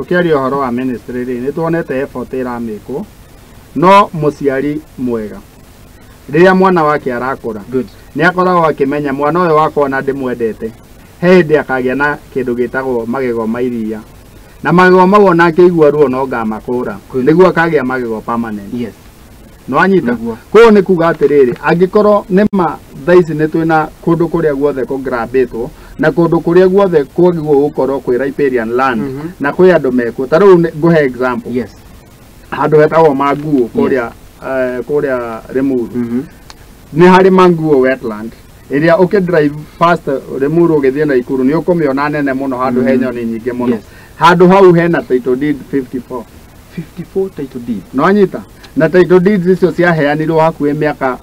Tũkĩaria ũhoro wa ministry rĩ, nĩ tuonete effort ĩramĩkwo, no mũciari mwega rĩrĩa mwana wake arakũra, nĩ akoragwo akĩmenya mwana ũyũ wakwa ona ndĩmwendete, he hĩndĩ akagĩa na kĩndũ gĩtagwo magego ma iria, na magego mau ona akĩigua ruo no ngamakũra, nĩguo akagĩa magego permanent. Nĩwanyita? Nĩguo. Koguo nĩ kuga atĩrĩrĩ, angĩkorwo nĩma thaa ici nĩ twĩna kũndũ kũrĩa guothe kũgrabĩtwo na kũndũ kũrĩa guothe kwagĩrĩirwo gũkorwo kwĩ riparian land, na kwĩ andũ mekuo, ta rĩu ngũhe example, handũ hetagwo Manguo kũrĩa kũrĩa Limuru. Nĩ harĩ Manguo wetland ĩrĩa ũkĩ drive fast Limuru ũgĩthiĩ Naikuru nĩ ũkũmĩona nene mũno, handũ he nyoni nyingĩ mũno. Handũ hau hena title deed 54. 54 title deed. Nĩwanyita? Na title deeds icio ciaheanirwo hakuhĩ mĩaka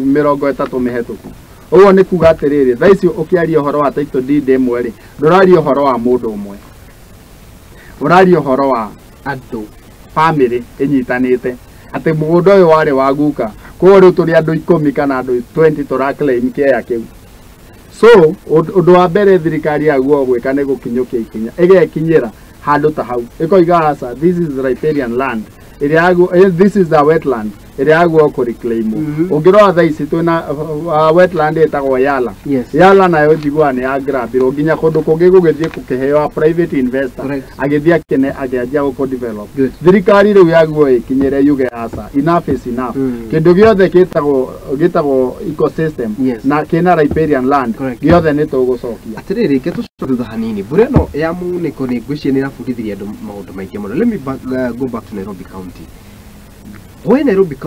30 mĩhetũku. Ũguo nĩ kuga atĩrĩrĩ, thaa ici ũkĩaria ũhoro wa title deed ĩmwe rĩ, ndũraria ũhoro wa mũndũ ũmwe, ũraria ũhoro wa andũ, family ĩnyitanĩte atĩ mũgũnda ũyũ warĩ wa guka, koguo rĩu tũrĩ andũ 10 kana andũ 20 tũra claim kĩea kĩu. So ũndũ wa mbere thirikari yaguo gwĩka nĩ gũkinyũkia ikinya, ĩgekinyĩra handũ ta hau ĩkoiga, aca, this is riparian land ĩrĩa yaguo, this is a wetland ĩrĩa yaguo kũreclaimwo. Ũngĩrora thaa ici twĩna wetland ĩtagwo Yala. Yala nayo njiguaga nĩ yagrabirwo nginya kũndũ kũngĩ gũgĩthiĩ gũkĩheo a private investor, agĩthiĩ akĩne akĩanjia gũkũ develop. Thirikari rĩu yaguo ĩkinyĩre yuge, aca, enough is enough. Kĩndũ gĩothe gĩtagwo ecosystem na kĩna riparian land gĩothe nĩ tũgũcokia. Atĩrĩrĩ, reke tũcoke thutha hanini. Mbura ĩno ya munĩko nĩ ngwĩciria nĩ ĩrabundithirie andũ maũndũ maingĩ mũno. Let me go back to Nairobi County. Why Nairobi County?